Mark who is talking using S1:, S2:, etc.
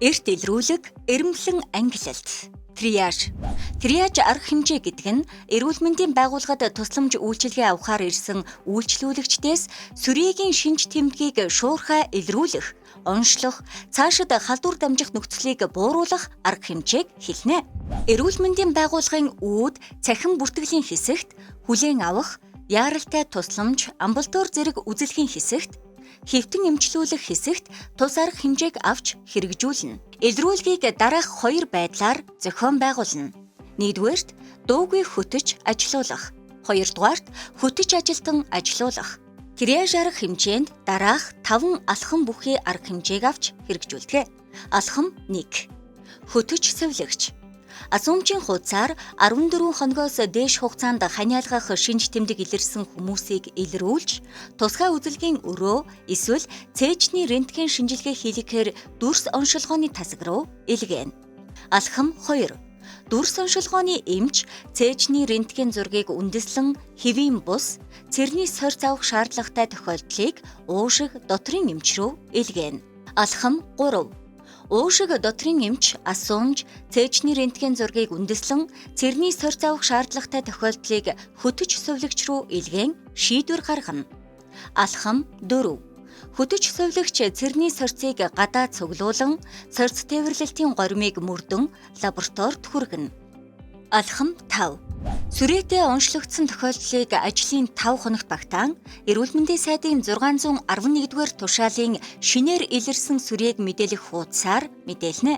S1: Эрт илрүүлэг, эрэмблэн ангилалт. Триаж. Триаж арга хэмжээ гэдэг нь эрүүл мэндийн байгууллагад тусламж үйлчилгээ авахаар ирсэн үйлчлүүлэгчдээс сүрьеэгийн шинж тэмдгийг шуурхай илрүүлэх, онцлох, цаашид халдвар дамжих нөхцөлийг бууруулах арга хэмжээг хэлнэ. Эрүүл мэндийн байгууллагын үүд, цахим бүртгэлийн хэсэгт хүлээн авах, яаралтай тусламж, амбулатори зэрэг үзлэгийн хэсэгт, хэвтэн эмчлүүлэх хэсэгт тус арга хэмжээг авч хэрэгжүүлнэ. Илрүүлгийг дараах хоёр байдлаар зохион байгуулна. Нэгдүгээрт, дуугүй хөтөч ажилуулах. Хоёрдугаарт, хөтөч ажилтан ажилуулах. Триаж арга хэмжээнд дараах 5 алхам бүхий арга хэмжээг авч хэрэгжүүлдэг. Алхам 1. Хөтөч сэвлэгч. Асуумжийн хуудасаар 14 хоногоос дээш хугацаанд ханиалгах шинж тэмдэг илэрсэн хүмүүсийг илрүүлж, тусгай үзлэгийн өрөө эсвэл цээжний рентген шинжилгээ хийлгэхээр дүрс оншилгооны тасаг руу илгээнэ. Алхам 2. Дүрс оншилгооны эмч цээжний рентген зургийг үндэслэн хэвийн бус, цэрний сорьц авах шаардлагатай тохиолдлыг уушиг дотрын эмч рүү илгээнэ. Алхам 3. Уушиг дотрын эмч асуумж, цээжний рентген зургийг үндэслэн цэрний сорьц авах шаардлагатай тохиолдлыг хөтөч сувилагч руу илгээн шийдвэр гаргана. Алхам 4. Хөтөч сувилагч цэрний сорьцыг гадаа цуглуулан сорьц тээвэрлэлтийн горимыг мөрдөн лабораторид хүргэнэ. Алхам 5. Сүрээтэй онцлогдсон тохиолдлыг ажлын 5 хоногт багтаан эрүүл мэндийн сайдын 611-р тушаалын шинээр илэрсэн сүрээг мэдээлэх хуудасаар мэдээлнэ.